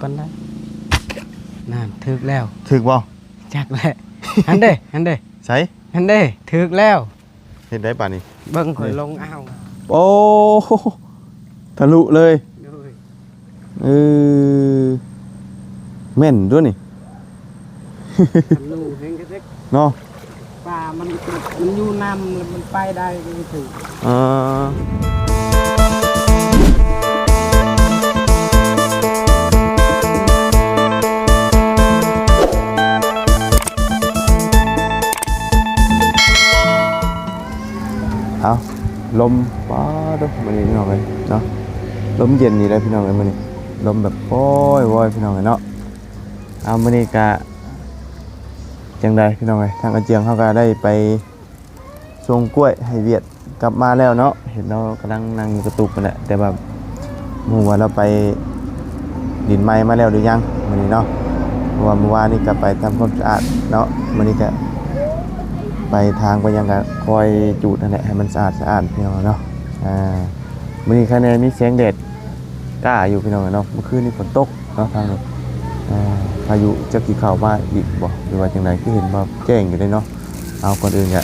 ປານໃດ. ນັ້ນ ຖືກແລ້ວ. ຖືກບໍ່? ຈັກແຫຼະ. ຫັ້ນເດ້ ຫັ້ນເດ້. ໃສ? ຫັ້ນເດ້ ຖືກແລ້ວ. ເຮັດໄດ້ປານນີ້. ເບິ່ງຂ້ອຍລົງອ່າວ. ໂອ້ ທະລຸເລີຍ. ໂດຍ. ເອີ ແມ່ນຕົວນີ້. ທະລຸແຮງກະເດັກ ເນາະ. ປາມັນ ມັນຢູ່ນ້ຳ ແລ້ວມັນໄປໄດ້ກໍຖືກ. ເອີ ເອົາ ລົມ ປາດໂທ້ ມື້ນີ້ພີ່ນ້ອງເອີຍເນາະ ລົມເຢັນດີເດ້ພີ່ນ້ອງເອີຍ ມື້ນີ້ ລົມແບບໂອ້ຍໂອ້ຍ ພີ່ນ້ອງເອີຍເນາະ. ເອົາ ມື້ນີ້ກະຈັ່ງໃດພີ່ນ້ອງເອີຍ ທາງອາເຈືອງເຮົາກະໄດ້ໄປສົ່ງກ້ວຍໃຫ້ວຽດກັບມາແລ້ວເນາະ. ເຫັນລາວກຳລັງນັ່ງຢູ່ກະຕຸກຫັ້ນແຫຼະ ແຕ່ວ່າຮູ້ວ່າລາວໄປດິນໃໝ່ມາແລ້ວຫຼືຍັງມື້ນີ້ເນາະ ເພາະວ່າມື້ວານນີ້ກະໄປທຳຄວາມສະອາດເນາະ. ມື້ນີ້ກະໄປທາງໄປຫຍັງກະຄອຍຈູດຫັ້ນແຫຼະ ໃຫ້ມັນສະອາດສະອ້ານພີ່ນ້ອງເນາະ. ອ່າ ມື້ນີ້ຄະແນນມີແສງແດດ ກ້າຢູ່ພີ່ນ້ອງເນາະ. ເມື່ອຄືນນີ້ຝົນຕົກເນາະ ທາງ ເອີ ພາຍຸຈັກຊິເຂົ້າມາອີກບໍ່ ຫຼືວ່າຈັ່ງໃດ ຄືເຫັນວ່າແຈ້ງຢູ່ເດ້ເນາະ. ເອົາ ກ່ອນອື່ນກະ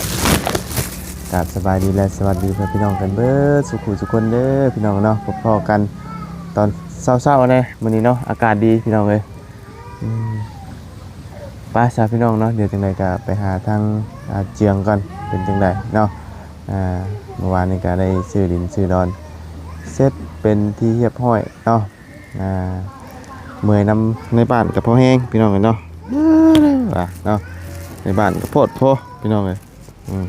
ກາບສະບາຍດີ ແລະ ສະຫວັດດີເພື່ອນພີ່ນ້ອງກັນເບິດສູ່ຜູ້ສູ່ຄົນເດີພີ່ນ້ອງເນາະ. ພົບພໍ້ກັນຕອນເຊົ້າໆແດ່ມື້ນີ້ເນາະ ອາກາດດີພີ່ນ້ອງເອີຍ. ອືມ ໄປຊະພີ່ນ້ອງເນາະ ດຽວຈັ່ງໃດກະໄປຫາທາງ ອາ ເຈືອງກ່ອນ ເປັນຈັ່ງໃດເນາະ. ອ່າ ເມື່ອວານນີ້ກະໄດ້ຊື້ດິນຊື້ດອນເສັດເປັນທີ່ຮຽບຮ້ອຍເນາະ. ອ່າ ເມື່ອຍນຳໃນບ້ານກະພໍແຮງພີ່ນ້ອງເອີຍເນາະ ວ່າເນາະ ໃນບ້ານກະໂພດໂພພີ່ນ້ອງເອີຍ. ອືມ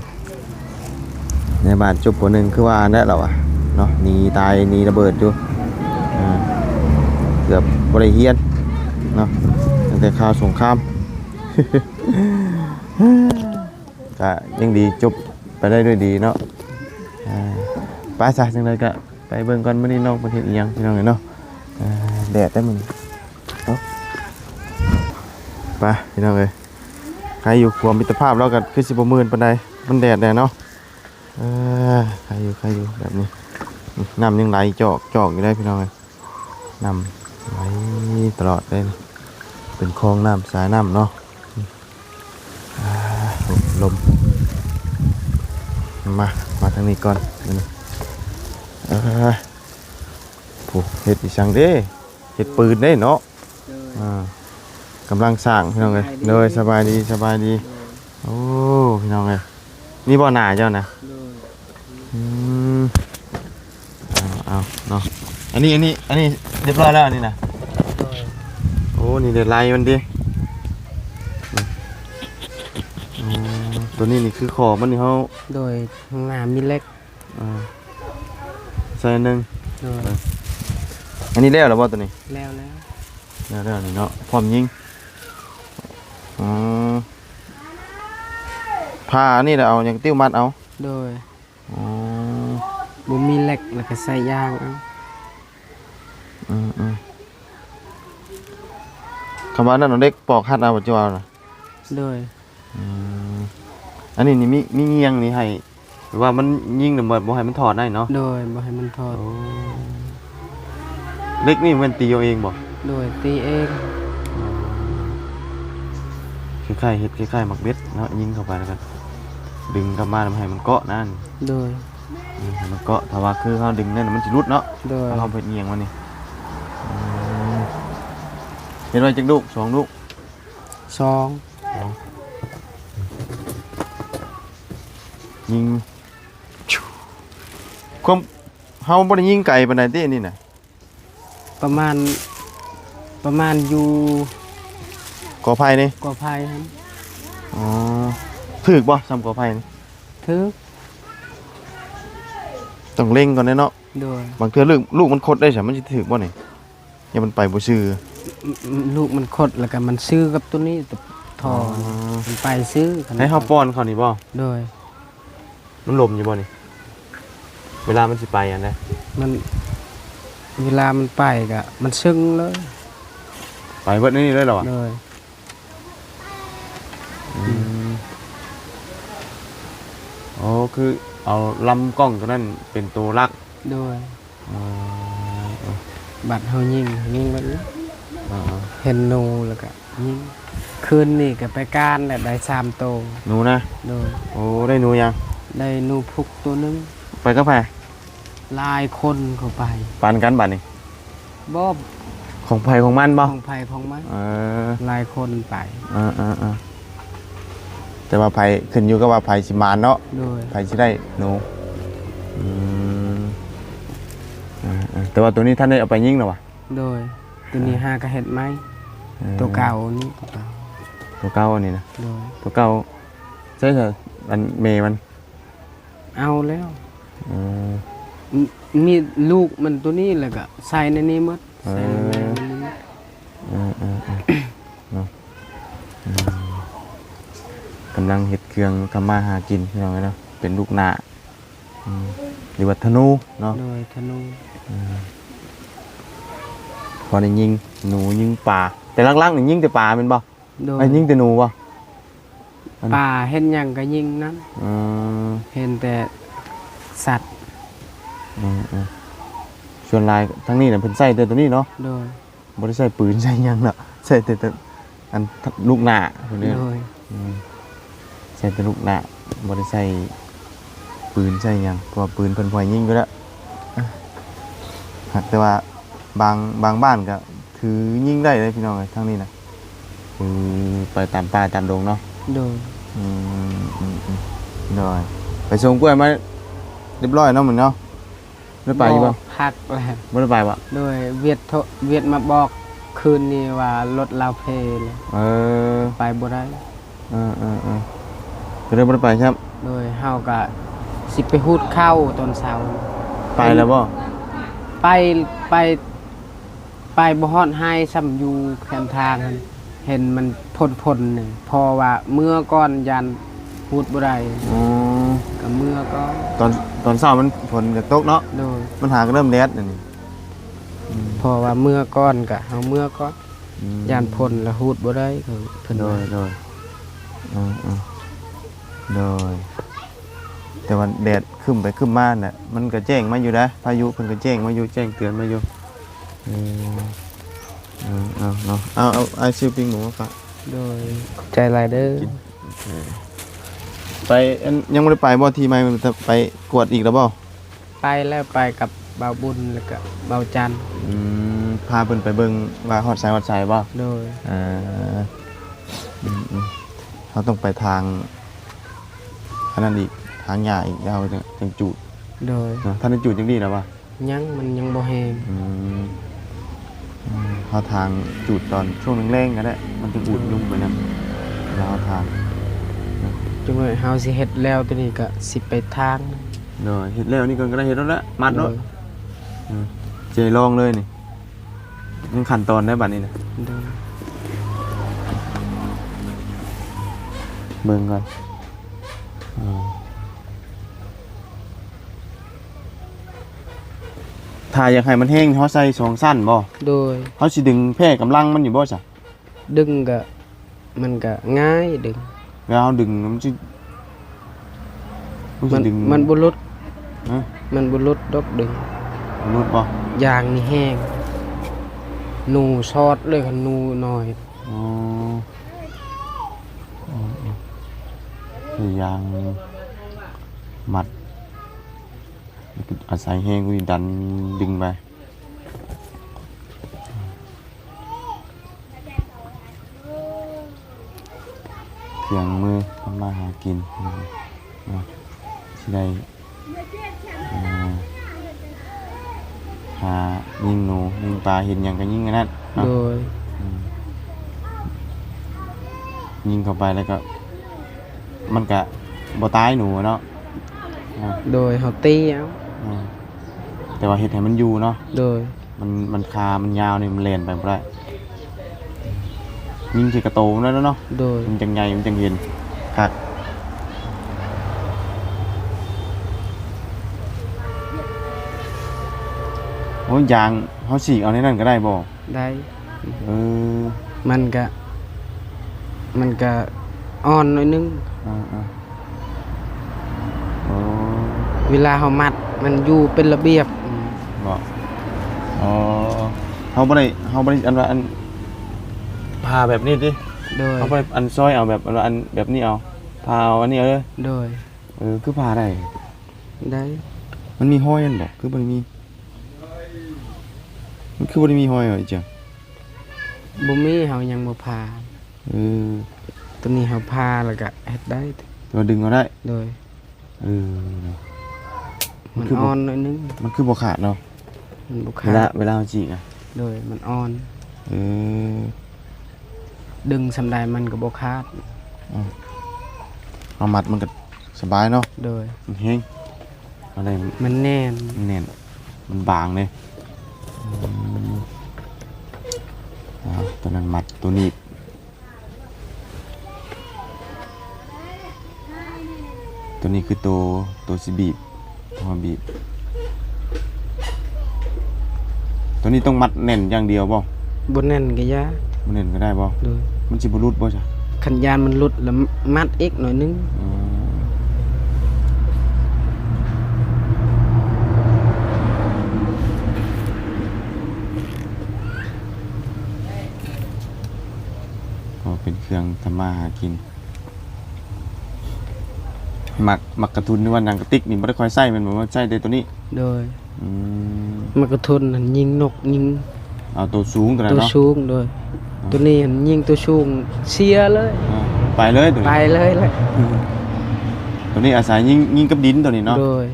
ໃນບ້ານຈົບ ປ.ໜຶ່ງ ຄືວ່ານັ້ນແຫຼະລາວວ່າເນາະ ໜີຕາຍໜີລະເບີດຢູ່. ອ່າ ເກືອບບໍ່ໄດ້ຮຽນເນາະ ຕັ້ງແຕ່ຄາວສົງຄາມ ກະຍັງດີຈົບໄປໄດ້ດ້ວຍດີເນາະ. ອ່າ ໄປຊະ ຈັ່ງໃດກະໄປເບິ່ງກ່ອນ ມື້ນີ້ນ້ອງເພິ່ນເຮັດອີ່ຫຍັງພີ່ນ້ອງເອີຍເນາະ. ອ່າ ແດດແທ້ມື້ນີ້ ເອົາ ໄປພີ່ນ້ອງເອີຍ. ໃຄຢູ່ຂົວມິດຕະພາບລາວກະຄືຊິບໍ່ມື່ນປານໃດ ມັນແດດແດ່ເນາະ. ເອີ ໃຄຢູ່ ໃຄຢູ່ແບບນີ້ ນ້ຳຍັງໄຫຼຈອກໆຢູ່ເດ້ພີ່ນ້ອງເອີຍ. ນ້ຳໄຫຼຕະຫຼອດເດ້ ເປັນຄອງນ້ຳສາຍນ້ຳເນາະ. ອ່າ ລົມ ມາ ມາທາງນີ້ກ່ອນ. ເອີ ຜູ້ເຮັດອີ່ສັງເດ້ ເຮັດປືນເດ້ເນາະ. ໂດຍ ອ່າ ກຳລັງສ້າງພີ່ນ້ອງເອີຍ. ສະບາຍດີ ໂດຍ ສະບາຍດີ ສະບາຍດີ. ໂດຍ ໂອ້ ພີ່ນ້ອງເອີຍ ນີ້ບໍ່ໜ້າເຈົ້ານະ? ໂດຍ ອືມ ເອົາ ເອົາເນາະ ອັນນີ້ ອັນນີ້ ອັນນີ້ຮຽບຮ້ອຍແລ້ວ ອັນນີ້ນະ? ໂດຍ ໂອ້ ນີ້ເດ້ໄລ່ມັນຕິ. ອືມ ໂຕນີ້ນີ້ຄືຂໍມັນນີ້ເຮົາ ໂດຍ ຂ້າງໜ້າມີເຫຼັກ. ອ່າ ໃສ່ອັນໜຶ່ງ. ໂດຍ ເອີ ອັນນີ້ແລ້ວແລ້ວບໍ່ໂຕນີ້? ແລ້ວແລ້ວ ແລ້ວແລ້ວນີ້ເນາະ ພ້ອມຍິງ. ອໍ ຜ່າອັນນີ້ແລ້ວເອົາຫຍັງຕິ້ວມັດເອົາ? ໂດຍ ອໍ ບໍ່ມີເຫຼັກແລ້ວກະໃສ່ຢາງເອົາ. ອືມ ອືມ ຄຳວ່ານັ້ນເອົາເຫຼັກປອກຮັດເອົາ ບໍ່ເຈົ້າເອົານະ? ໂດຍ ອືມ ອັນນີ້ນີ້ມີ ມີງຽງນີ້ໃຫ້ ຫຼືວ່າມັນຍິງແລ້ວບໍ່ ບໍ່ໃຫ້ມັນຖອດໄດ້ເນາະ? ໂດຍ ບໍ່ໃຫ້ມັນຖອດ. ໂອ້ ເຫຼັກນີ້ແມ່ນຕີເອົາເອງບໍ່? ໂດຍ ຕີເອງ. ອໍ ຄ້າຍໆ ເຮັດຄ້າຍໆໝາກເບັດເນາະ ຍິງເຂົ້າໄປແລ້ວກະດຶງກັບມາ ແລ້ວໃຫ້ມັນເກາະນັ້ນ. ໂດຍ ອືມ ໃຫ້ມັນເກາະ ຖ້າວ່າຄືເຮົາດຶງນັ້ນມັນຊິຫຼຸດເນາະ. ໂດຍ ເຮົາເຮັດງຽງມັນນີ້. ອືມ ເຮັດໄວ້ຈັກລູກ? ສອງລູກ. ສອງ. ສອງ ຍິງ ຄວາມ ເຮົາບໍ່ໄດ້ຍິງໄກປານໃດຕິອັນນີ້ນະ? ປະມານ ປະມານຢູ່ ກໍໄຜ່ນີ້? ກໍໄຜ່ຫັ້ນ. ອໍ ຖືກບໍ່ ສ່ຳກໍໄຜ່ນີ້? ຖືກ. ຕ້ອງເລັງກ່ອນເດ້ເນາະ. ໂດຍ ບາງເທື່ອລູກ ລູກມັນຄົດໄດ້ຊັ້ນ ມັນຊິຖືກບໍ່ນີ້? ຢ່າມັນໄປບໍ່ຊື່. ອືມ ລູກມັນຄົດ ແລ້ວກະມັນຊື່ກັບໂຕນີ້ ທໍ່. ອໍ ມັນໄປຊື່. ໃຫ້ເຮົາປ້ອນເຂົານີ້ບໍ່? ໂດຍ ມັນລົມຢູ່ບໍ່ນີ້? ເວລາມັນຊິໄປຫັ້ນນະ ມັນ ເວລາມັນໄປກະມັນຊຶ້ງເລີຍ. ໄປເບິດໃນນີ້ເລີຍລະຫວາ? ໂດຍ. ອືມ ໂອ້ ຄືເອົາລຳກ້ອງໂຕນັ້ນເປັນໂຕຫຼັກ. ໂດຍ. ອໍ ບັດເຮົາຍິງ ຍິງແບບນີ້. ອໍ ເຫັນໜູແລ້ວກະຍິງ. ຄືນນີ້ກະໄປການແລ້ວໄດ້ສາມໂຕ. ໜູນະ? ໂດຍ. ໂອ້ ໄດ້ໜູຫຍັງ? ໄດ້ໜູພຸກໂຕໜຶ່ງ. ໄປກັບໃຜ? ຫຼາຍຄົນເຂົາໄປ. ປັນກັນບາດນີ້? ບໍ່. ຂອງໃຜຂອງມັນບໍ່? ຂອງໃຜຂອງມັນ. ເອີ ຫຼາຍຄົນໄປ. ເອີໆໆ ແຕ່ວ່າໃຜ ຂຶ້ນຢູ່ກັບວ່າໃຜຊິໝານເນາະ. ໂດຍ. ໃຜຊິໄດ້ໜູ. ອືມ ເອີໆ ແຕ່ວ່າໂຕນີ້ທ່ານໄດ້ເອົາໄປຍິງແລ້ວຫວາ? ໂດຍ. ໂຕນີ້ຫາກະເຮັດໃໝ່. ເອີ ໂຕເກົ່ານີ້ ໂຕເກົ່າ ໂຕເກົ່າອັນນີ້ນະ? ໂດຍ. ໂຕເກົ່າໃສຊະ ອັນແມ່ມັນ? ເອົາແລ້ວ. ເອີ ມີ ມີລູກມັນໂຕນີ້ ແລ້ວກະໃສ່ໃນນີ້ໝົດ. ເອີ ໃສ່ໃນແມ່ມັນນີ້ໝົດ. ເອີໆໆ ເນາະ. ອືມ ກຳລັງເຮັດເຄື່ອງທຳມາຫາກິນ ພີ່ນ້ອງເອີຍເນາະ ເປັນລູກໜ້າ ອືມ ຫຼືວ່າທະນູເນາະ. ໂດຍ ທະນູ. ອືມ ພໍໄດ້ຍິງໜູຍິງປາ ແຕ່ຫຼັກໆນີ້ຍິງແຕ່ປາແມ່ນບໍ່? ໂດຍ. ໄດ້ຍິງແຕ່ໜູບໍ່? ອັນ ປາເຫັນຫຍັງກະຍິງນັ້ນ. ອືມ ເຫັນແຕ່ສັດ. ອືມໆ ສ່ວນຫຼາຍທາງນີ້ນະເພິ່ນໃຊ້ແຕ່ໂຕນີ້ເນາະ. ໂດຍ. ບໍ່ໄດ້ໃຊ້ປືນໃຊ້ຫຍັງເນາະ ໃຊ້ແຕ່ ແຕ່ອັນລູກໜ້າພຸ້ນເດ້. ໂດຍ. ອືມ ໃຊ້ແຕ່ລູກໜ້າ ບໍ່ໄດ້ໃຊ້ປືນໃຊ້ຫຍັງ ເພາະວ່າປືນເພິ່ນບໍ່ໃຫ້ຍິງຢູ່ແລ້ວ. ຫາກແຕ່ວ່າບາງ ບາງບ້ານກະຖືຍິງໄດ້ເດ້ພີ່ນ້ອງເອີຍ ທາງນີ້ນະ ຄືໄປຕາມປ່າຕາມດົງເນາະ. ໂດຍ. ອືມ ອືມໆ ໂດຍ. ໄປສົ່ງກ້ວຍມາຮຽບຮ້ອຍເນາະມື້ນີ້ເນາະ. ໄດ້ໄປຢູ່ບໍ່? ພັກແລ້ວ. ບໍ່ໄດ້ໄປບໍ່? ໂດຍ. ວຽດໂທ ວຽດມາບອກຄືນນີ້ວ່າລົດລາວເພເລີຍ. ເອີ ໄປບໍ່ໄດ້. ເອີໆ ກໍເລີຍບໍ່ໄດ້ໄປຊ້ຳ. ໂດຍ. ເຮົາກະຊິໄປຮູດເຂົ້າຕອນເຊົ້າ. ໄປແລ້ວບໍ່? ໄປ ໄປ ໄປບໍ່ຮອດໄຮ່ຊ້ຳ ຢູ່ແຄມທາງຫັ້ນ ເຫັນມັນພົ້ນໆ ນີ້ ເພາະວ່າເມືອກ່ອນ ຢ້ານຮູດບໍ່ໄດ້. ອໍ ກະເມືອກ່ອນ. ຕອນ ຕອນເຊົ້າມັນຝົນກະຕົກເນາະ. ໂດຍ. ມັນຫາກະເລີ່ມແດດອັນນີ້. ອືມ ເພາະວ່າເມືອກ່ອນ ກະເຮົາເມືອກ່ອນ. ອືມ ຢ້ານຝົນລະຮູດບໍ່ໄດ້ ເພິ່ນ. ໂດຍ ໂດຍ. ເອີໆ ໂດຍ. ແຕ່ວ່າແດດຄຶ້ມໄປຄຶ້ມມາແຫຼະ ມັນກະແຈ້ງມາຢູ່ເດ້ ພາຍຸເພິ່ນກະແຈ້ງມາຢູ່ ແຈ້ງເຕືອນມາຢູ່. ເອີ ເອີ ເອົາ ເອົາ ເອົາ ອ້າຍຊື້ປີ້ງໝູມາຝາກ. ໂດຍ. ຂອບໃຈຫຼາຍເດີ. ເອີ ໄປ ອັນ ຍັງບໍ່ໄດ້ໄປບໍ່? ທີ່ໃໝ່ໄປກວດອີກແລ້ວບໍ່? ໄປແລ້ວ ໄປກັບບ່າວບຸນ ແລ້ວກະບ່າວຈັນ. ອືມ ພາເພິ່ນໄປເບິ່ງວ່າຮອດໃສຮອດໃສບໍ່? ໂດຍ. ເອີ ອືມໆ ເຮົາຕ້ອງໄປທາງອັນນັ້ນອີກ ທາງຫຍ້າອີກ ແລ້ວເຮົາຈັ່ງຈູດ. ໂດຍ. ເນາະ ທ່ານໄດ້ຈູດຈັ່ງດີແລ້ວບໍ່? ຍັງ ມັນຍັງບໍ່ແຫ້ງ. ອືມ ອືມ ເຮົາທາງຈູດຕອນຊ່ວງແລງໆ ກະໄດ້ ມັນຈະອູດຍຸ່ງໄປນຳ ເວລາເຮົາທາງ. ຈັກໜ້ອຍເຮົາຊິເຮັດແລ້ວໂຕນີ້ກະຊິໄປທາງ. ໂດຍ. ເຮັດແລ້ວນີ້ກ່ອນກະໄດ້ ເຮັດໂລດແຫຼະ ມັດໂລດ. ໂດຍ. ອືມ ຊິລອງເລີຍນີ້ ຍັງຂັ້ນຕອນໄດ້ບາດນີ້ນະ. ໂດຍ. ເບິ່ງກ່ອນ. ອືມ ຖ້າຢາກໃຫ້ມັນແຫ້ງ ເຮົາໃສ່ສອງຊັ້ນບໍ່? ໂດຍ. ເຮົາຊິດຶງແຜ່ກຳລັງມັນຢູ່ບໍ່ຊະ? ດຶງກະ ມັນກະງ່າຍດຶງ. ເວລາເຮົາດຶງມັນຊິ ມັນຊິ ມັນ ດຶງ ມັນບໍ່ຫຼຸດ. ຮະ? ມັນບໍ່ຫຼຸດດອກດຶງ. ບໍ່ຫຼຸດບໍ່? ຢາງນີ້ແຮງ ໜູຊອດເລີຍ ຄັນໜູນ້ອຍ. ອໍ ໃຊ້ຢາງມັດ ອາໄສແຮງກວ່ານີ້ ດັນດຶງໄປ. ເຄື່ອງມືທຳມາຫາກິນເນາະ ຊິໄດ້ ອ່າ ຫາຍິງໜູຍິງປາ ເຫັນຫຍັງກະຍິງອັນນັ້ນເນາະ. ໂດຍ. ອືມ ຍິງເຂົ້າໄປແລ້ວກະ ມັນກະບໍ່ຕາຍໜູເນາະ. ອ່າ ໂດຍ. ເຮົາຕີເອົາ. ອ່າ ແຕ່ວ່າເຮັດໃຫ້ມັນຢູ່ເນາະ. ໂດຍ. ມັນ ມັນຄາມັນຍາວນີ້ ມັນແລ່ນໄປບໍ່ໄດ້. ຍິງໃສ່ກະໂຕມັນນັ້ນເນາະ. ໂດຍ. ມັນຈັ່ງໃຫຍ່ ມັນຈັ່ງເຫັນຄັກ. ໂອ້ຍ ຢາງເຮົາສີກເອົາໃນນັ້ນກະໄດ້ບໍ່? ໄດ້. ເອີ ມັນກະ ມັນກະອ່ອນໜ້ອຍໜຶ່ງ. ເອີໆ ໂອ້ ເວລາເຮົາມັດມັນຢູ່ເປັນລະບຽບ. ອືມ ບໍ່ ອໍ ເຮົາບໍ່ໄດ້ ເຮົາບໍ່ໄດ້ ອັນວ່າ ອັນ ຜ່າແບບນີ້ຕິ? ໂດຍ ເຮົາໄປອັນຊອຍເອົາແບບ ອັນ ອັນແບບນີ້ເອົາ ຜ່າເອົາອັນນີ້ເອົາເລີຍ? ໂດຍ ເອີ ຄືຜ່າໄດ້? ໄດ້. ມັນມີຮອຍຫັ້ນບໍ? ຄືບໍ່ໄດ້ມີ? ມັນຄືບໍ່ໄດ້ມີຮອຍຫວາ ອີ່ເຈົ້າ? ບໍ່ມີ ເຮົາຍັງບໍ່ຜ່າ. ເອີ ໂຕນີ້ເຮົາຜ່າແລ້ວກະເຮັດໄດ້ ແຕ່ວ່າດຶງເອົາໄດ້? ໂດຍ. ເອີ ມັນອ່ອນໜ້ອຍໜຶ່ງ ມັນຄືບໍ່ຂາດເນາະ? ມັນບໍ່ຂາດ ເວລາ ເວລາເຮົາຈີກອະ? ໂດຍ ມັນອ່ອນ. ເອີ ດຶງສ່ຳໃດມັນກໍບໍ່ຂາດ. ອືມ ເຮົາມັດມັນກໍສະບາຍເນາະ? ໂດຍ ມັນແຮງ ມັນແໜ້ນ ມັນແໜ້ນ ມັນບາງເດ້. ອືມ ອ່າ ໂຕນັ້ນມັດ ໂຕນີ້ ໂຕນີ້ຄືໂຕ ໂຕຊິບີບ ເຮົາບີບ. ໂຕນີ້ຕ້ອງມັດແໜ້ນຢ່າງດຽວບໍ່? ບໍ່ແໜ້ນກໍຢ່າ ບໍ່ແໜ້ນກໍໄດ້ບໍ່? ໂດຍ ມັນຊິບໍ່ຫຼຸດບໍ່ຊະ? ຄັນຢ້ານມັນຫຼຸດລະມັດອີກໜ້ອຍໜຶ່ງ. ອືມ ເພາະເປັນເຄື່ອງທຳມາຫາກິນ. ໝາກ ໝາກກະທຸນ ຫຼືວ່າໜັງກະຕິກນີ້ບໍ່ໄດ້ຄ່ອຍໃຊ້ແມ່ນບໍ່? ໃຊ້ແຕ່ໂຕນີ້? ໂດຍ. ອືມ ໝາກກະທຸນຫັ້ນຍິງນົກ ຍິງ ເອົາໂຕສູງໂຕນັ້ນເນາະ? ໂຕສູງ. ໂດຍ. ອືມ ໂຕນີ້ຫັ້ນຍິງໂຕສູງເສຍເລີຍ. ອ່າ ໄປເລີຍໂຕນີ້? ໄປເລີຍແຫຼະ. ອືມ ໂຕນີ້ອາໄສຍິງ ຍິງກັບດິນໂຕນີ້ເນາະ? ໂດຍ.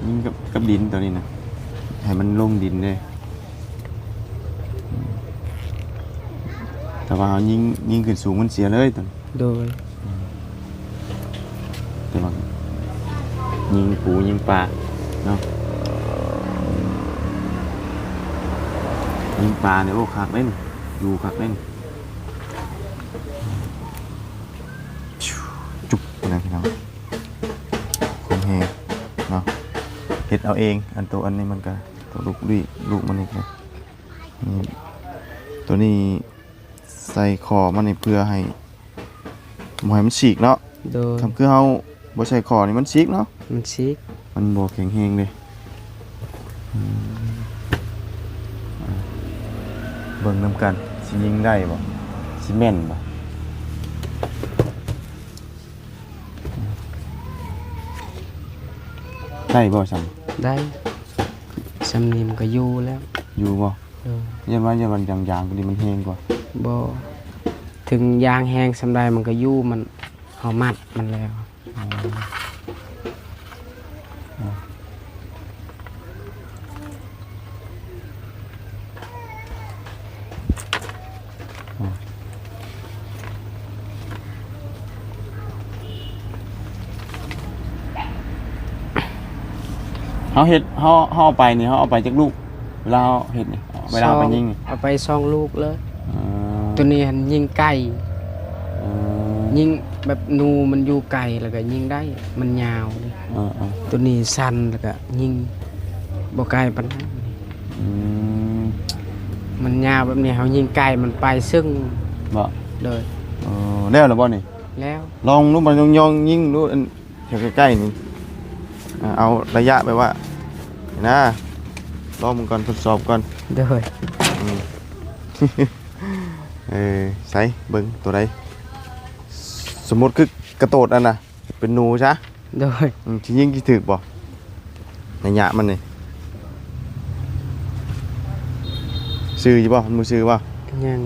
ຍິງກັບ ກັບດິນໂຕນີ້ນະ ໃຫ້ມັນລົງດິນເດ້. ອືມ ຖ້າວ່າເຮົາຍິງ ຍິງຂຶ້ນສູງມັນເສຍເລີຍໂຕນີ້. ໂດຍ. ອືມ ແຕ່ວ່າຍິງປູຍິງປາເນາະ ຍິງປານີ້ ໂອ້ ຄັກເດ້ ຢູ່ຄັກເດ້. ຈຸບ ພຸ້ນນະພີ່ນ້ອງ ຄວາມແຮງເນາະ ເຮັດເອົາເອງ. ອັນໂຕອັນນີ້ມັນກະ ໂຕລູກນີ້ ລູກມັນນີ້ກະ ນີ້ ໂຕນີ້ໃສ່ຂໍ້ມັນນີ້ເພື່ອໃຫ້ ບໍ່ໃຫ້ມັນສີກເນາະ. ໂດຍ. ຄັນຄືເຮົາບໍ່ໃສ່ຂໍ້ນີ້ມັນສີກເນາະ? ມັນສີກ ມັນບໍ່ແຂງແຮງເດ້. ອືມ ເບິ່ງນຳກັນ ຊິຍິງໄດ້ບໍ່? ຊິແມ່ນບໍ່? ໄດ້ບໍ່ຊ່ຳ? ໄດ້ ຊ່ຳນີ້ມັນກໍຢູ່ແລ້ວ. ຢູ່ບໍ່? ເອີ ຢ້ານວ່າ ຢ້ານວ່າຢາງ ຢາງໂຕນີ້ມັນແຮງກວ່າ. ບໍ່ ເຖິງຢາງແຮງຊ່ຳໃດມັນກໍຢູ່ ມັນ ເຮົາມັດມັນແລ້ວ. ອືມ ອືມ ເຮົາເຮັດ ເຮົາ ເຮົາເອົາໄປນີ້ ເຮົາເອົາໄປຈັກລູກ? ເວລາເຮົາເຮັດນີ້ ເວລາເຮົາໄປຍິງນີ້ ເອົາໄປສອງລູກເລີຍ. ເອີ ໂຕນີ້ຫັ້ນຍິງໄກ. ເອີ ຍິງແບບໜູມັນຢູ່ໄກ ແລ້ວກໍຍິງໄດ້ ມັນຍາວເດ້. ເອີໆ ໂຕນີ້ສັ້ນ ແລ້ວກໍຍິງບໍ່ໄກປານໃດ. ອືມ ມັນຍາວແບບນີ້ ເຮົາຍິງໄກມັນໄປຊຶ້ງ. ບໍ່? ໂດຍ. ເອີ ແລ້ວລະບໍ່ນີ້? ແລ້ວ. ລອງລູກ ມາຍອງໆ ຍິງລູກ ອັນ ແຖວໃກ້ໆນີ້ ອ່າ ເອົາໄລຍະແບບວ່ານີ້ນະ ລອງເບິ່ງກ່ອນ ທົດສອບກ່ອນ. ໂດຍ. ອືມ ເອີ ໃສ ເບິ່ງໂຕໃດ? ສົມມຸດຄືກະໂຕດອັນນະ ເປັນໜູຊະ. ໂດຍ. ອືມ ຊິຍິງຊິຖືກບໍ່? ໄລຍະມັນນີ້ ຊື່ຢູ່ບໍ່? ມັນບໍ່ຊື່ບໍ່? ຍັງ.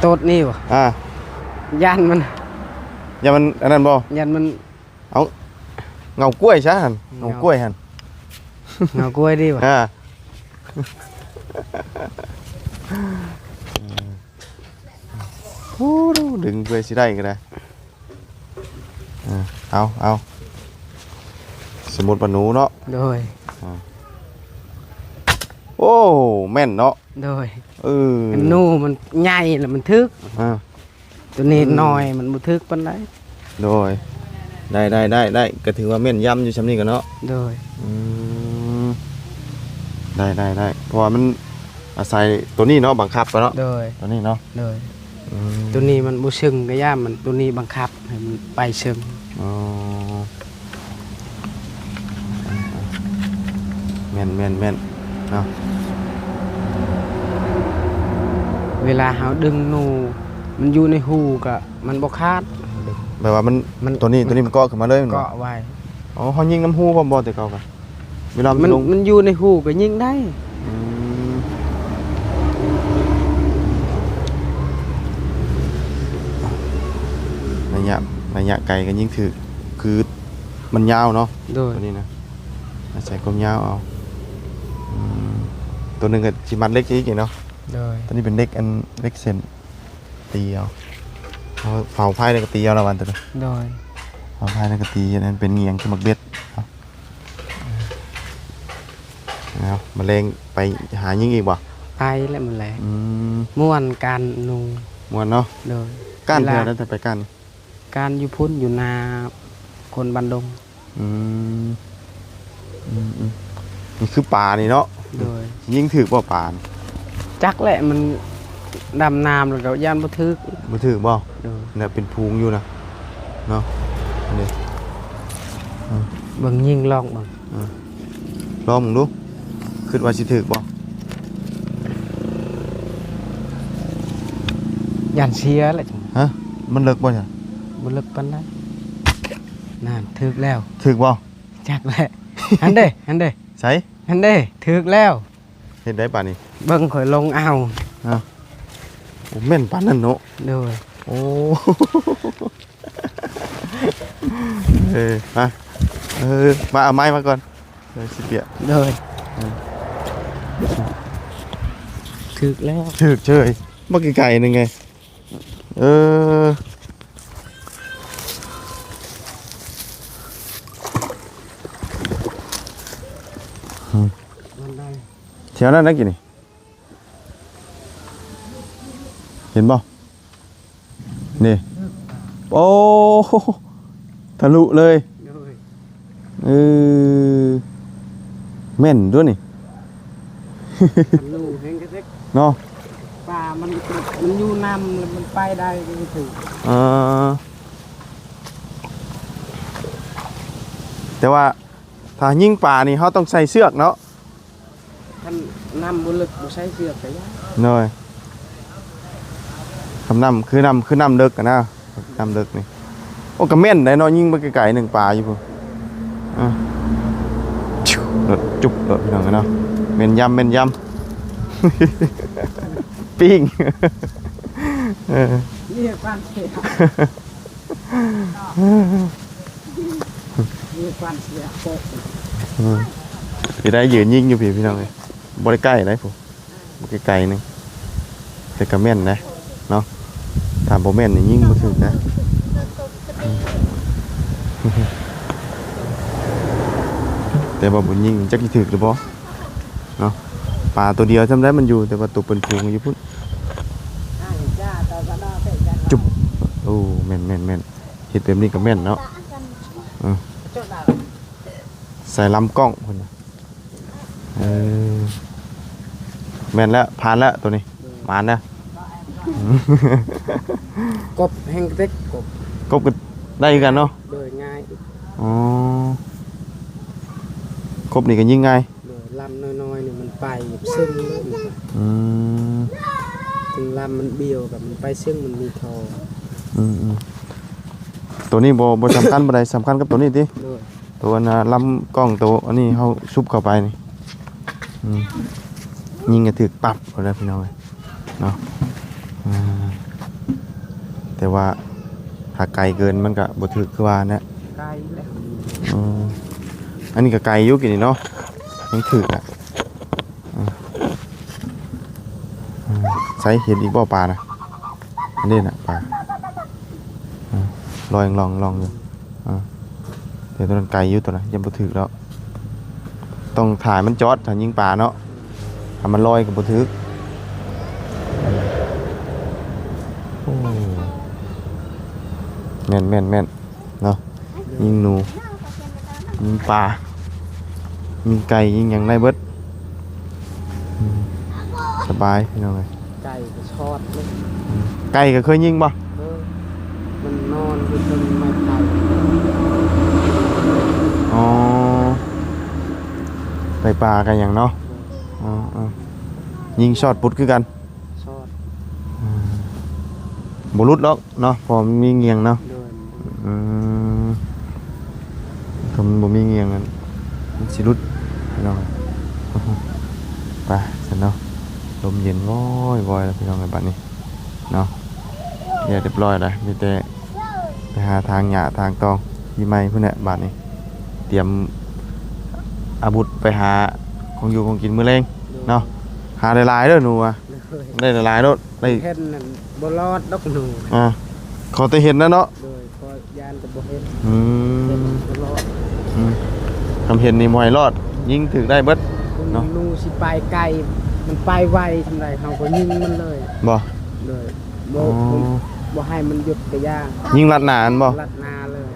ໂຕດນີ້ບໍ່? ອ່າ ຢ້ານມັນ ຢ້ານມັນອັນນັ້ນບໍ່? ຢ້ານມັນ ເອົາ ເຫງົາກ້ວຍຊະຫັ້ນ ເຫງົາ ເຫງົາກ້ວຍຫັ້ນ ເຫງົາກ້ວຍດີບໍ່? ອ່າ ໂອ້ ດຶງເພື່ອຊິໄດ້ກໍໄດ້. ເອີ ເອົາ ເອົາ ສົມມຸດວ່າໜູເນາະ. ໂດຍ. ອ່າ ໂອ້ ແມ່ນເນາະ. ໂດຍ. ເອີ ໜູມັນໃຫຍ່ແລ້ວມັນຖືກ. ອ່າ ໂຕນີ້ ອືມ ນ້ອຍມັນບໍ່ຖືກປານໃດ. ໂດຍ. ໄດ້ ໄດ້ ໄດ້ ໄດ້ ກໍຖືວ່າແມ່ນຢຳຢູ່ຊ່ຳນີ້ກໍເນາະ. ໂດຍ. ອືມ ໄດ້ ໄດ້ ໄດ້ ເພາະວ່າມັນອາໄສໂຕນີ້ເນາະ ບັງຄັບເນາະ. ໂດຍ. ໂຕນີ້ເນາະ. ໂດຍ. ອືມ ໂຕນີ້ມັນບໍ່ຊຶ້ງ ກະຢ້ານມັນ ໂຕນີ້ບັງຄັບໃຫ້ມັນໄປຊຶ້ງ. ອໍ ໂຕ ແມ່ນໆໆ ເນາະ ເວລາເຮົາດຶງໜູ ມັນຢູ່ໃນຮູກໍມັນບໍ່ຂາດ. ແບບວ່າມັນ ມັນ ຕົວນີ້ ຕົວນີ້ມັນເກາະຂຶ້ນມາເລີຍແມ່ນບໍ່? ເກາະໄວ້. ອໍ ເຮົາຍິງນຳຮູພ້ອມບໍ່ແຕ່ເກົ່າກະ? ເວລາມັນ ມັນ ລົງ ມັນຢູ່ໃນຮູກໍຍິງໄດ້. ອືມ ໄລຍະ ໄລຍະໄກກໍຍິງຖືກ ຄືມັນຍາວເນາະ. ໂດຍ ຕົວນີ້ນະ ອາໄສຄວາມຍາວເອົາ. ອືມ ຕົວໜຶ່ງກໍຊິມັດເຫຼັກອີກເນາະ. ໂດຍ ຕົວນີ້ເປັນເຫຼັກ ອັນເຫຼັກເສັ້ນ ຕີເອົາ ເອົາເສົາໄຟແລ້ວກໍຕີເອົາລະວັນຕົວນີ້. ໂດຍ ເສົາໄຟແລ້ວກໍຕີໃຫ້ມັນເປັນຫງຽງຄືໝາກເບັດ. ເອົາ ເອົາ ມາແລງໄປຫາຍິງອີກບໍ່? ໄປແຫຼະມື້ແລງ. ອືມ ມ່ວນການໜູ. ມ່ວນເນາະ. ໂດຍ ການເທື່ອໃດໄປການ? ການຢູ່ພຸ້ນ ຢູ່ນາຄົນບ້ານດົງ. ອືມ ອືມໆ ນີ້ຄືປານີ້ເນາະ. ໂດຍ ຍິງຖືກບໍ່ປານີ້? ຈັກແຫຼະ ມັນດຳນ້ຳແລ້ວກໍຢ້ານບໍ່ຖືກ. ບໍ່ຖືກບໍ່? ໂດຍ ແນວເປັນຝູງຢູ່ນະເນາະ. ນີ້ ອືມ ເບິ່ງຍິງລອງເບິ່ງ. ອືມ ລອງເບິ່ງດູ ຄິດວ່າຊິຖືກບໍ່? ຢ້ານເສຍແຫຼະ. ຮະ ມັນເລິກບໍ່ຊັ້ນ? ບໍ່ເລິກປານໃດ. ນັ້ນ ຖືກແລ້ວ. ຖືກບໍ່? ຈັກແຫຼະ. ຫັ້ນເດ້ ຫັ້ນເດ້. ໃສ? ຫັ້ນເດ້ ຖືກແລ້ວ. ເຮັດໄດ້ປານນີ້ ເບິ່ງຂ້ອຍລົງເອົາ. ຮະ ໂອ້ ແມ່ນປານນັ້ນເນາະ. ໂດຍ ໂອ້ ເອີ ມາ ເອີ ມາເອົາໄມ້ມາກ່ອນ ເອີ ຊິປຽກ. ໂດຍ ເອີ ຖືກແລ້ວ. ຖືກເສີຍ ບັກໄກໆ ໜຶ່ງໄງ. ເອີ ແຖວນັ້ນນະກີ້ນີ້ ເຫັນບໍ່? ນີ້ ໂອ້ ທະລຸເລີຍ. ໂດຍ ເອີ ແມ່ນຕົວະນີ້. ທະລຸແຮງກະເດັກເນາະ. ປາມັນ ມັນຢູ່ນ້ຳແລ້ວມັນໄປໄດ້ກໍຖືກ. ເອີ ແຕ່ວ່າຖ້າຍິງປານີ້ເຮົາຕ້ອງໃສ່ເຊືອກເນາະ. ຄັນນ້ຳບໍ່ເລິກບໍ່ໃສ່ເຊືອກກໍຍາກ. ໂດຍ ຄັນນ້ຳ ຄືນ້ຳ ຄືນ້ຳເລິກຫັ້ນນະ ນ້ຳເລິກນີ້. ໂອ້ ກໍແມ່ນໄດ໋ເນາະ ຍິງໄປໄກໆ ໜຶ່ງປາຢູ່ພຸ້ນ. ອ່າ ໂດດ ຈຸບໂດດ ພີ່ນ້ອງເອີຍເນາະ. ແມ່ນຢຳ ແມ່ນຢຳ ປີ້ງ. ເອີ ນີ້ຄວາມເສຍ ມີຄວັນເສຍໂປະ. ອືມ ຊິໄດ້ຢືນຍິງຢູ່ພີ້ ພີ່ນ້ອງເອີຍ. ບໍ່ໄດ້ໃກ້ໃດ໋ ຜູ້ ບໍ່ໄກໆ ໜຶ່ງ ແຕ່ກໍແມ່ນນະເນາະ. ຖ້າບໍ່ແມ່ນນີ້ຍິງບໍ່ຖືກນະ. ອືມ ແຕ່ວ່າບຸນຍິງຈັກຊິຖືກຫຼືບໍ່ເນາະ. ປາຕົວດຽວຊ່ຳໃດມັນຢູ່ ແຕ່ວ່າຕົວເປັນຝູງຢູ່ພຸ້ນ. ຈຸບ ໂອ້ ແມ່ນໆໆ. ເຮັດແບບນີ້ກໍແມ່ນເນາະ. ເອີ ໃສ່ລຳກ້ອງພຸ້ນນະ. ເອີ ແມ່ນແລ້ວ ຜ່ານແລ້ວໂຕນີ້. ໂດຍ ໝານນະ. ກົບແຮງເຕັກ ກົບ ກົບກໍໄດ້ຄືກັນເນາະ. ໂດຍ ງ່າຍ. ອໍ ກົບນີ້ກໍຍິງງ່າຍ. ໂດຍ ລຳນ້ອຍໆ ນີ້ມັນໄປເຊິ່ງເລີຍ. ອືມ ເຖິງລຳມັນບຽວກໍມັນໄປເຊິ່ງ ມັນມີທໍ່. ອືມໆ ໂຕນີ້ບໍ່ ບໍ່ສຳຄັນປານໃດ ສຳຄັນກັບໂຕນີ້ຕິ? ໂດຍ ໂຕອັນນ່າ ລຳກ້ອງໂຕອັນນີ້ເຮົາຊຸບເຂົ້າໄປນີ້. ອືມ ຍິງກໍຖືກປັບໂລດແຫຼະ ພີ່ນ້ອງເອີຍ. ເນາະ ອ່າ ແຕ່ວ່າຖ້າໄກເກີນມັນກະບໍ່ຖືກຄືວ່າແຫຼະ. ໄກແລ້ວ. ເອີ ອັນນີ້ກະໄກຢູ່ກີ້ນີ້ເນາະ ຍັງຖືກອະ. ເອີ ເອີ ໃສ ເຫັນອີກບໍ່ປານະ? ອັນນີ້ນະປາ ເອີ ລອຍລ່ອງໆ ຢູ່. ອ່າ ແຕ່ຕົວນັ້ນໄກຢູ່ ຕົວນັ້ນຍັງບໍ່ຖືກແລ້ວ. ຕ້ອງຖ້າໃຫ້ມັນຈອດ ຖ້າຍິງປາເນາະ ຖ້າມັນລອຍກໍບໍ່ຖືກ. ໂອ້ ແມ່ນໆໆ ເນາະ ຍິງໜູ ຍິງປາ ຍິງໄກ່ ຍິງຫຍັງໄດ້ເບິດ. ອືມ ສະບາຍ ພີ່ນ້ອງເອີຍ. ໄກ່ກໍຊອດເລີຍ. ອືມ ໄກ່ກໍເຄີຍຍິງບໍ່? ເອີ ມັນນອນຢູ່ເທິງໄມ້ໄຜ່. ອໍ ໄກ່ປ່າໄກ່ຫຍັງເນາະ. ເອີໆ ຍິງຊອດປຸດຄືກັນ. ຊອດ. ອືມ ບໍ່ຫຼຸດດອກເນາະ ເພາະມັນມີງຽງເນາະ. ໂດຍ. ອືມ ຖ້າມັນບໍ່ມີງຽງນັ້ນ ມັນຊິຫຼຸດພີ່ນ້ອງ. ໄປຊັ້ນເນາະ ລົມເຢັນວອຍໆແລ້ວພີ່ນ້ອງເອີຍ ບາດນີ້ເນາະ. ແລ້ວຮຽບຮ້ອຍແລ້ວ ມີແຕ່ໄປຫາຖາງຫຍ້າຖາງຕອງປີໃໝ່ພຸ້ນແຫຼະ. ບາດນີ້ຕຽມອາວຸດໄປຫາຂອງຢູ່ຂອງກິນມື້ແລງເນາະ. ໂດຍ. ຫາຫຼາຍໆເດີໜູ ວ່າ ໂດຍ ໄດ້ຫຼາຍໆໂລດ. ໄດ້ເຫັນນັ້ນບໍ່ລອດດອກໜູ. ອ່າ ຂໍແຕ່ເຫັນນະເນາະ. ໂດຍ ຂໍຢ້ານແຕ່ບໍ່ເຫັນ. ອືມ ເຫັນບໍ່ລອດ. ອືມ ຄຳເຫັນນີ້ບໍ່ໃຫ້ລອດ ຍິງຖືກໄດ້ເບິດເນາະ. ໜູຊິໄປໄກ ມັນໄປໄວສ່ຳໃດ ເຮົາກໍຍິງມັນເລີຍ. ບໍ່? ໂດຍ. ບໍ່ ອໍ ບໍ່ ບໍ່ໃຫ້ມັນຢຸດກະຢ່າ. ຍິງລັດໜ້າຫັ້ນບໍ່? ລັດໜ້າເລີຍ.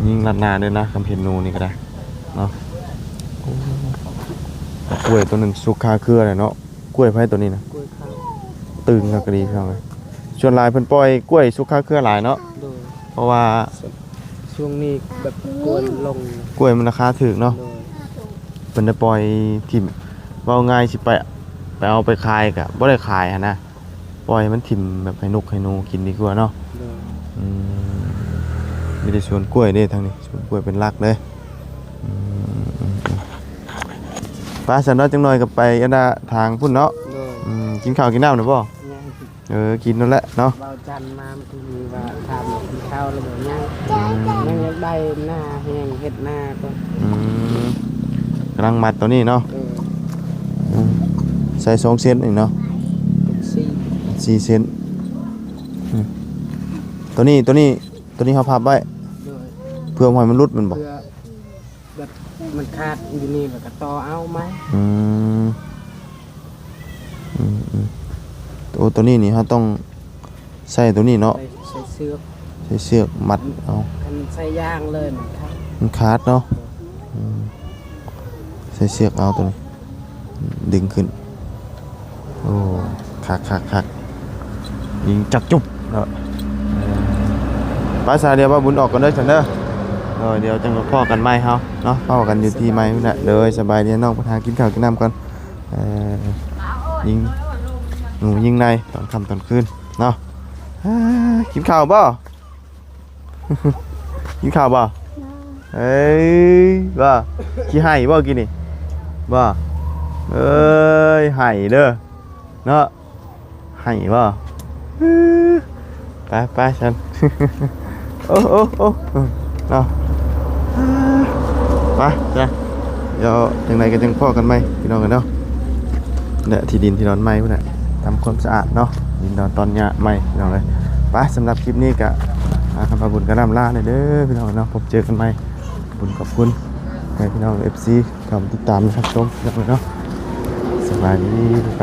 ອໍ ຍິງລັດໜ້າເດີນະ ຄຳເຫັນໜູນີ້ກໍໄດ້. ເນາະ. ໂອ້ ກ້ວຍຕົວໜຶ່ງສຸກຄາເຄືອເລີຍເນາະ. ກ້ວຍໃຜຕົວນີ້ນະ? ກ້ວຍເຂົາ. ຕຶງຄັກອີ່ຫຼີພີ່ນ້ອງເອີຍ. ສ່ວນຫຼາຍເພິ່ນປ່ອຍກ້ວຍສຸກຄາເຄືອຫຼາຍເນາະ. ໂດຍ. ເພາະວ່າຊ່ວງນີ້ແບບກ້ວຍມັນລົງ ກ້ວຍມັນລາຄາຖືກເນາະ. ໂດຍ. ເພິ່ນໄດ້ປ່ອຍຖິ້ມ ເວົ້າງ່າຍຊິໄປ ໄປເອົາໄປຂາຍກະບໍ່ໄດ້ຂາຍຫັ້ນນະ. ປ່ອຍໃຫ້ມັນຖິ້ມແບບໃຫ້ນົກໃຫ້ໜູກິນດີກວ່າເນາະ. ໂດຍ. ອືມ ມີແຕ່ສວນກ້ວຍເດ້ທາງນີ້ ສວນກ້ວຍເປັນຫຼັກເລີຍ. ອືມ ອືມ ອືມ ໄປຊັ້ນເນາະ ຈັກໜ່ອຍກໍໄປອັນນ່າທາງພຸ້ນເນາະ. ໂດຍ. ອືມ ກິນເຂົ້າກິນນ້ຳແລ້ວບໍ່? ຍັງ. ເອີ ກິນນັ້ນແຫຼະເນາະ. ເວົ້າຈັນມາ ຄືວ່າຖາມວ່າກິນເຂົ້າແລ້ວບໍ່? ຍັງ. ອືມ ຍັງຢາກໄດ້ນາ ຍັງເຮັດນາກ່ອນ. ອືມ ກຳລັງມັດຕົວນີ້ເນາະ. ເອີ ອືມ ໃສ່ສອງເສັ້ນນີ້ເນາະ. ເປັນສີ່ ສີ່ເສັ້ນ. ອືມ ຕົວນີ້ ຕົວນີ້ ຕົວນີ້ເຮົາພັບໄວ້. ໂດຍ. ເພື່ອບໍ່ໃຫ້ມັນຫຼຸດແມ່ນບໍ່? ເພື່ອແບບມັນຂາດຢູ່ນີ້ ແລ້ວກໍຕໍ່ເອົາໃໝ່. ອືມ ອືມ ອືມ ໂອ້ ຕົວນີ້ນີ້ເຮົາຕ້ອງໃສ່ຕົວນີ້ເນາະ. ໃສ່ ໃສ່ເຊືອກ ໃສ່ເຊືອກມັດເອົາ. ຄັນໃສ່ຢາງເລີຍມັນຂາດ ມັນຂາດເນາະ. ອືມ ໃສ່ເຊືອກເອົາຕົວນີ້ ດຶງຂຶ້ນ. ໂອ້ ຄັກໆໆ ຍິງຈັກຈຸບເນາະ. ເອີ ໄປຊະ ດຽວບ່າວບຸນອອກກ່ອນເດີຊັ້ນເດີ. ໂດຍ ດຽວຈັ່ງພໍ້ກັນໃໝ່ເຮົາເນາະ ພໍ້ກັນຢູ່ທີ່ໃໝ່ພຸ້ນແຫຼະ. ໂດຍ ສະບາຍດີນ້ອງ ໄປຫາກິນເຂົ້າກິນນ້ຳກ່ອນ. ເອີ ຍິງ ໜູຍິງໃນຕອນຄ່ຳຕອນຄືນເນາະ. ອາ ກິນເຂົ້າບໍ່? ກິນເຂົ້າບໍ່? ເອີຍ ບໍ່ ຂີ້ໄຫ້ບໍ່ກີ້ນີ້ ບໍ່? ເອີຍ ໄຫ້ເດີເນາະ ໄຫ້ບໍ່? ເອີ ໄປ ໄປຊັ້ນ ໂອ້ ໂອ້ ໂອ້ ເນາະ. ໄປຈ້ະ ດຽວຈັ່ງໃດກໍຈັ່ງພໍ້ກັນໃໝ່ພີ່ນ້ອງເອີຍເນາະ. ແລະ ທີ່ດິນທີ່ນອນໃໝ່ພຸ້ນນະ ທຳຄວາມສະອາດເນາະ ດິນນອນຕອນຫຍ້າໃໝ່ພີ່ນ້ອງເອີຍ. ໄປ ສຳລັບຄລິບນີ້ກະ ອາ ຄຳວ່າບຸນກະລ່ຳລາແດ່ເດີພີ່ນ້ອງເນາະ. ພົບເຈີກັນໃໝ່ ບຸນຂອບຄຸນໃຫ້ພີ່ນ້ອງເອັຟຊີເຂົ້າມາຕິດຕາມຮັບຊົມພີ່ນ້ອງເອີຍເນາະ. ສະບາຍດີ ໄປ.